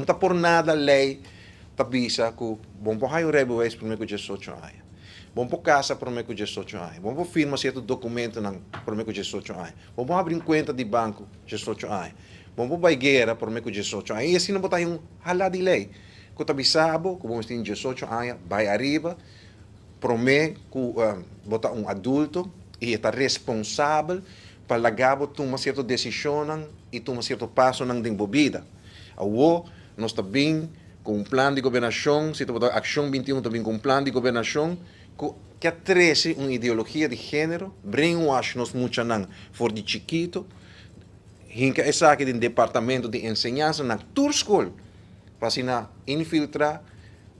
No ta por nada lei ta bisa ku bo n' por haña un rijbewijs promé ku 18 aña. Bo n' por kasa promé ku 18 aña. Bo n' por firma sierto dokumentonan promé ku 18 aña. Bo n' por habri un kuenta di banko 18 aña. Bo n' por bai guera promé ku 18 aña. I asina bo ta un hala di lei ku ta bisa bo ku bo tin 18 aña bai ariba promé ku bo ta un adulto i ta responsabel pa laga bo tuma sierto desishon i tuma sierto pasonan den bida. Awo nos ta bin ku un plan di gobernashon, si ta Akshon 21 ta bin ku un plan di gobernashon ku a trese un ideologia di género, brainwash nos muchanan for di chikitu, hinka esaki den departamento di enseñansa na tur skol, pa asina infiltrá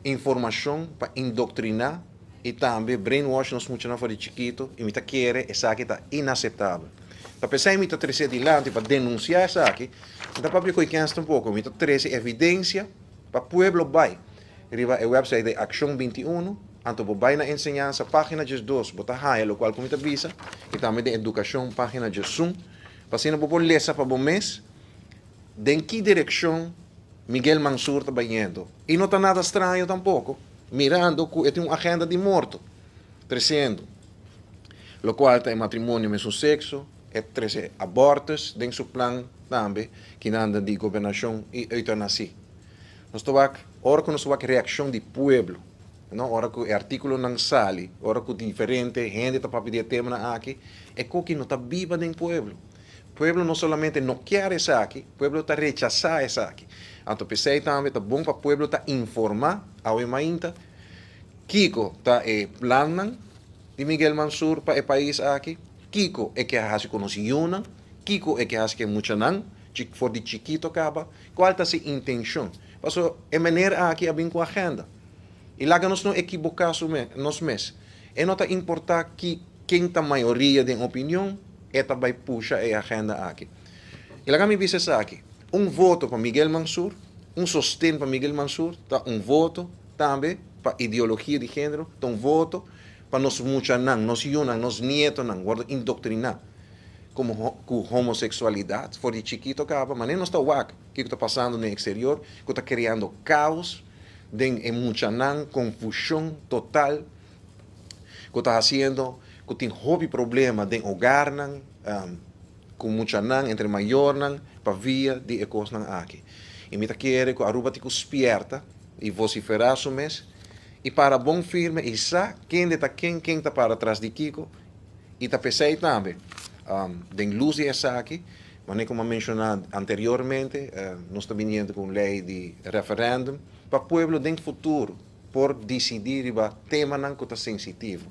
informashon, pa indoktriná i tambe brainwash nos muchanan for di chikitu, i mi ta kere esaki ta inaseptabel. Pa p'esei mi ta trese dilanti pa denunsiá esaki, anto papia ku un poko, mi ta trese evidensia pa pueblo bai riba e website di Akshon 21, anto bo bai na enseñansa, página 2, bo ta haya lokual ku mi ta bisa, i tambe di edukashon, página 1, pa asina bo por lesa pa bo mes den ki direkshon Miguel Mansur ta bayendo. I no ta nada straño tampoko, mirando ku tin un agenda di morto kresiendo. Lokual ta matrimonio mesun sekso, e trese abortus den su plan tambe, ku anda di gobernashon i eutanasia. Nos ta ora ku nos wak reakshon di pueblo, no, ora ku e artíkulonan sali, ora ku diferente hende ta papia di e tema aki, e ku no ta biba den pueblo. Pueblo no solamente no ke esaki, pueblo ta rechasá esaki. Anto p'esei tambe ta bon pa pueblo ta informá awe mainta kiko ta e plan di Miguel Mansur pa e pais aki, kiko e ke hasi ku nos yunan, kiko e ke hasi ku muchanan, for di chikitu kaba, kua ta su intenshon. Paso e manera aki a bin ku agenda. I laga nos no ekivoká nos mes. E no ta importá ken ta mayoria di opinion, e ta bai pusha e agenda aki. I laga mi bisa aki, un voto pa Miguel Mansur, un sosten pa Miguel Mansur, ta un voto tambe pa ideologia di género, ta un voto pa nos muchanan, nos yunan, nos nietonan, wòrdu indoktriná komo ku homoseksualidat, for di chikitu kaba, ma nos ta wak, kiko ta pasando na eksterior, ku ta kreando kaos, den e muchanan, konfushon total, ku ta hasiendo, ku tin hopi problema den hogarnan, ku muchanan, entre mayornan, pa via di e kosnan aki. I mi ta kere ku Aruba tin ku spièrta i vosiferá su mes i para bon firme i sa ken ta ken, ken ta para tras di kiko, i ta p'esei tambe den lus di esaki, ma komo menshoná anteriormente, nos ta bini ku un lei di referèndum pa pueblo den futuro por disidí riba temanan ku ta sensitivo.